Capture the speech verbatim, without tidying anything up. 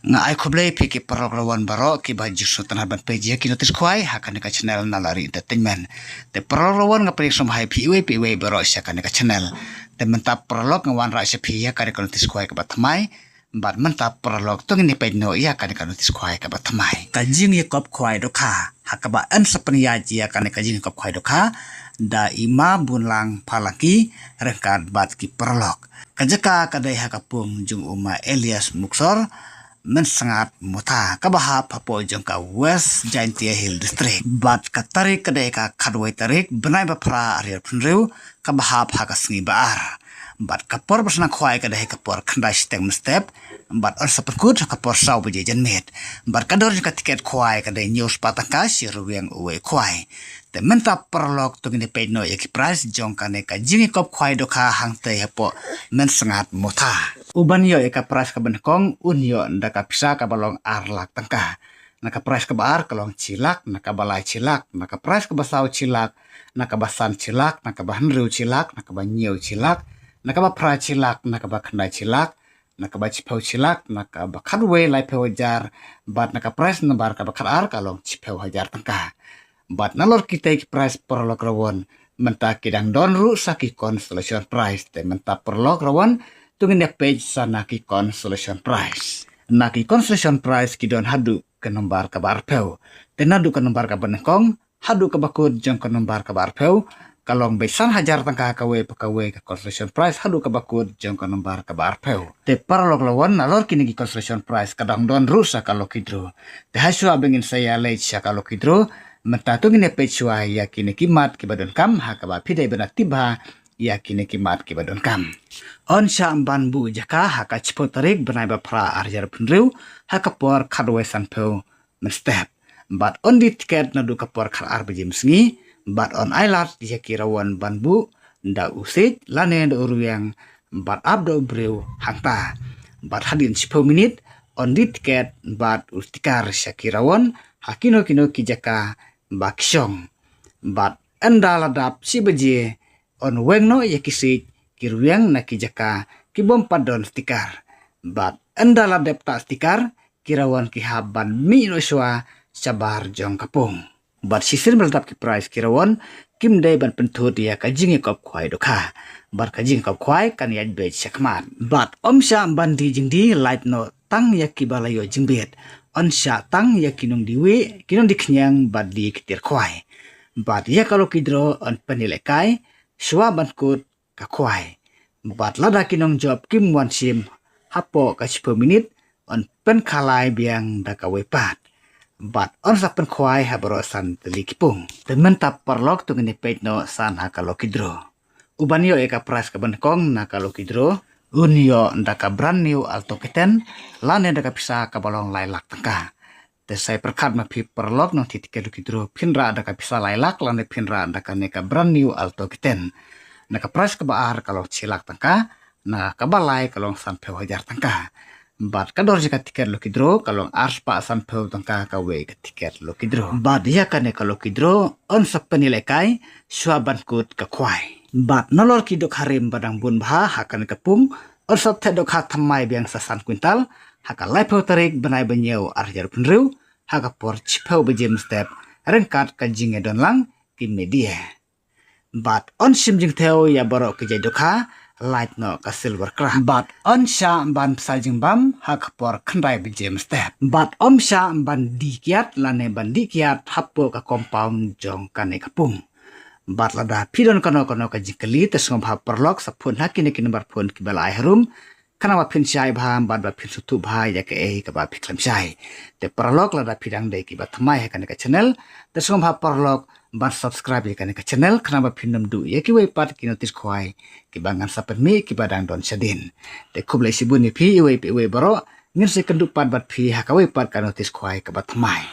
Nga ai khublei phi ki paralok rawan baroh kiba ju sngewtynnad ban peit ïa ki notice khwai ha kane ka channel Nalari Entertainment. Te paralok rawan nga pdiang sngewbha ïa phi iwei pa iwei baroh sha kane ka channel. Te mynta paralok nga wanrah sha phi ïa kane ka notice khwai kaba thymmai. Bad mynta paralok to ngin ïa peit noh ïa kane ka notice khwai kaba thymmai. Ka jingïakop khwai dohkha ha kaba yn sa pynïaid ïa kane ka jingïakop khwai dohkha da i Ma Bunlang Phalangki ryngkat bad ki paralok. Ka jaka ka dei ha ka pung jong u Ma Elias Muksor Mynsngat Motha kaba hap hapoh jong ka West Jaintia Hills District. Bad ka tarik ka dei ka khatwei tarik bnai ba phra arhajar arphew hynriew kaba hap ha ka sngi ba ar. Bad ka por ba sdang khwai ka dei ha ka por khyndai shiteng mynstep. Bad yn sa pynkut ha ka por saw baje janmiet. Bad ka dor jong ka tiket khwai ka dei hynñiew spah tyngka shi rwiang uwei khwai. Te mynta paralok to ngin ïa peit noh ïa ki price jong kane ka jingïakop khwai dohkha hangtei hapoh Mynsngat Motha. U ban ïoh ïa ka price kaba nyngkong un ïoh da ka pisa kaba long ar lak tyngka. Na ka price kaba ar ka long shi lak, na kaba lai shi lak, na ka price kaba saw shi lak, na kaba san shi lak, na kaba hynriew shi lak, na kaba hynñiew shi lak, na kaba phra shi lak, na kaba khyndai shi lak, na kaba shiphew shi lak, na kaba khatwei laiphew hajar, bad na ka price number kaba khatar ka long shiphew hajar tyngka. Bad nalor kitei ki price paralok rawan, mynta ki dang don ruh sa ki consolation prize. Te mynta paralok rawan to ngin ïa peit sa na ki consolation prize. Na ki consolation prize ki don haduh ka number kaba arphew. Te naduh ka number kaba nyngkong haduh kaba kut jong ka number kaba arphew ka long beit san hajar tyngka kawei pa kawei ka consolation prize haduh kaba kut jong ka number kaba arphew. Te paralok rawan nalor kine ki consolation prize ka dang don ruh sa ka lucky draw. Te hashwa ba ngin sa ïa leit sha ka lucky draw, mynta to ngin ïa peit shwa ïa kine ki mat kiba donkam ha kaba phi dei ban ïa tip bha ïa kine ki mat kiba donkam. Yn shah ban buh jaka ha ka shiphew tarik bnai ba phra arhajar arphew hynriew ha ka por khatwei sanphew mynstep. Bad yn die tiket naduh ka por khatar baje mynsngi, bad yn ailad ïa ki rawan ban buh da u siej lane da u rwiang, bad ap da u briew hangta. Bad hadien shiphew minit yn die tiket bad u sticker sha ki rawan ha kino kino ki jaka ba ki shong. Bad ynda la dap shi baje yn weng noh ïa ki siej ki rwiang na ki jaka ki bym pat don sticker. Bad ynda la dep tah sticker ki rawan ki hap ban mih noh shwa shabar jong ka pung. Bad shisien ba la dap ki prize ki rawan kim dei ban pynthut ïa ka jingïakop khwai dohkha. Bad ka jingïakop khwai kan ïaid beit shakhmat. Bad ym shah ban die jingdie lait noh tang ïa kiba la ïoh jingbit. Yn shah tang ïa ki nongdie wieh, ki nongdie khñiang bad die ki tiar khwai. Bad ïa ka lucky draw yn pynïalehkai shwa ban kut ka khwai. Bad lada ki nongjop kim wan shim hapoh ka shiphew minit yn pynkhalai biang da kawei pat. Bad yn sa pynkhwai ha baroh san tylli ki pung. Te mynta paralok to ngin ïa peit noh sa na ka lucky draw. U ban ïoh ïa ka prize kaba nyngkong na ka lucky draw un ïoh da ka brand new Alto K ten lane da ka pisa kaba long lai lak tyngka. Te sa ïa pyrkhat ma phi paralok nongthied tiket lucky draw phin rah da ka pisa lai lak lane phin rah da kane ka brand new Alto K ten. Na ka prize kaba ar ka long shi lak tyngka, na kaba lai ka long sanphew hajar tyngka. Bad ka dor jong ka tiket lucky draw ka long ar spah sanphew tyngka kawei ka tiket lucky draw. Bad ïa kane ka lucky draw yn sa pynïalehkai shwa ban kut ka khwai. Bad nalor ki dohkha rim ba dang bun bha ha kane ka pung yn sa theh dohkha thymmai biang sa san kwintal ha ka laiphew tarik bnai ba hynñiew arhajar arphew hynriew ha ka por shiphew baje mynstep ryngkat ka jingïadonlang ki media. Bad yn shim jingthew ïa baroh ki jait dohkha lait noh ka silver craft. Bad yn shah ban pynshai jingbam ha ka por khyndai baje mynstep. Bad ym shah ban die kiad lane ban die kiad hapoh ka compound jong kane ka pung. Bad lada phi don kano kano ka jingkylli te sngewbha paralok sa phone ha kine ki number phone kiba la ai harum. Khnang ba phin shai bha bad ba phin sngewthuh bha ïa kaei kaba phi khlem shai. Te paralok lada phi dang dei kiba thymmai ha kane ka channel te sngewbha paralok ban subscribe ïa kane ka channel khnang ba phin nym duh ïa kiwei pat ki notice khwai kiba ngan sa pynmih kiba dang don shadien. Te khublei shibun ïa phi iwei pa iwei baroh, ngin sa ïakynduh pat bad phi ha kawei pat ka notice khwai kaba thymmai.